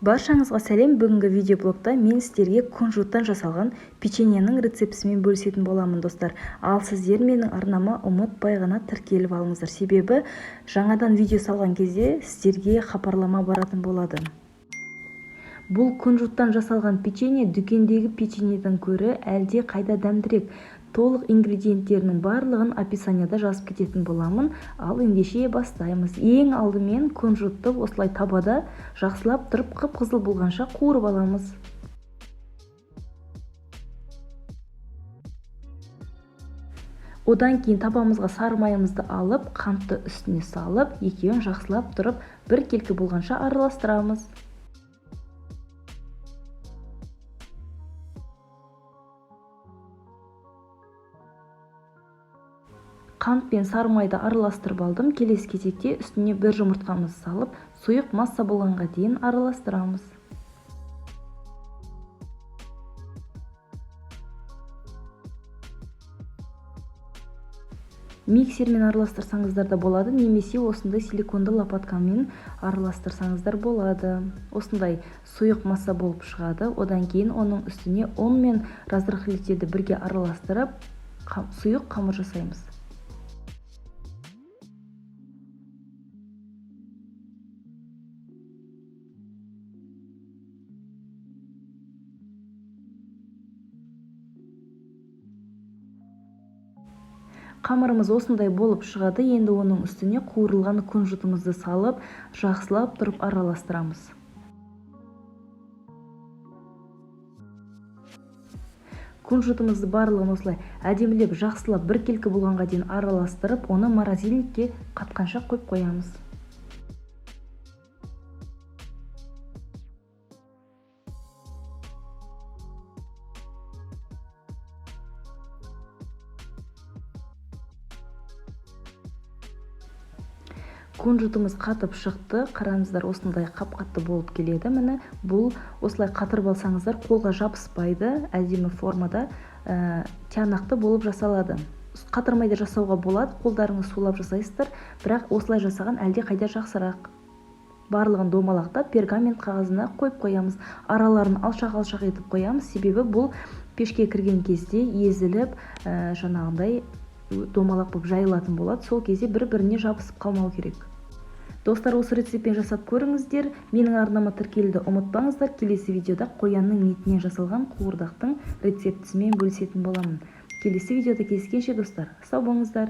Баршаңызға сәлем. Бүгінгі видеоблогта мен сіздерге кунжуттан жасалған печеньенің рецептісімен бөлісетін боламын, достар. Ал сіздер менің арнама ұмытпай ғана тіркеліп алыңыздар, себебі жаңадан видео салған кезде сіздерге хабарлама баратын болады. Бұл кунжуттан жасалған печенье дүкендегі печеньеден көрі әлде қайда дәмдірек. Толық ингредиенттерінің барлығын описанияда жазып кететін боламын. Ал ендеше бастаймыз. Ең алдымен кунжутты осылай табада жақсылап тұрып қып-қызыл болғанша қуырып аламыз. Одан кейін табамызға сары майымызды алып, қантты үстіне салып, екеуін жақсылап тұрып біркелкі болғанша араластырамыз. Қант пен сары майды араластырып алдым. Келесі кезекте үстіне бір жұмыртқамызды салып, сұйық масса болғанға дейін араластырамыз. Миксермен араластырсаңыздар да болады, немесе осындай силиконды лопаткамен араластырсаңыздар болады. Осындай сұйық масса болып шығады. Одан кейін оның үстіне ұн мен разрыхлительді бірге араластырып, сұйық қамыр жасаймыз. Қамырымыз осындай болып шығады. Енді оның үстіне қуырылған кунжутымызды салып, жақсылап тұрып араластырамыз. Кунжутымызды барлығын осылай әдемілеп жақсылап біркелкі болғанға дейін араластырып, оны морозильникке қатқанша қойып қоямыз. Кунжутымыз қатып шықты. Қараңыздар, осындай қап-қатты болып келеді. Міне, бұл осылай қатырып алсаңыздар, қолға жабыспайды, әдемі формада, тиянақты болып жасалады. Қатырмай да жасауға болады, қолдарыңыз сулап жасайсыздар, бірақ осылай жасаған әлде қайда жақсырақ. Барлығын домалақтап пергамент қағазына қойып қоямыз. Араларын алшақ-алшақ етіп қоямыз, себебі бұл пешке кірген кезде езіліп, жаңағындай домалақ болып жайылатын болады. Сол кезде бір-біріне жабысып қалмау керек. Достар, осы рецептпен жасап көріңіздер. Менің арнама тіркелуді ұмытпаңыздар. Келесі видеода қоянның етінен жасалған қуырдақтың рецептісімен бөлісетін боламын. Келесі видеода кездескенше, достар, сау болыңыздар.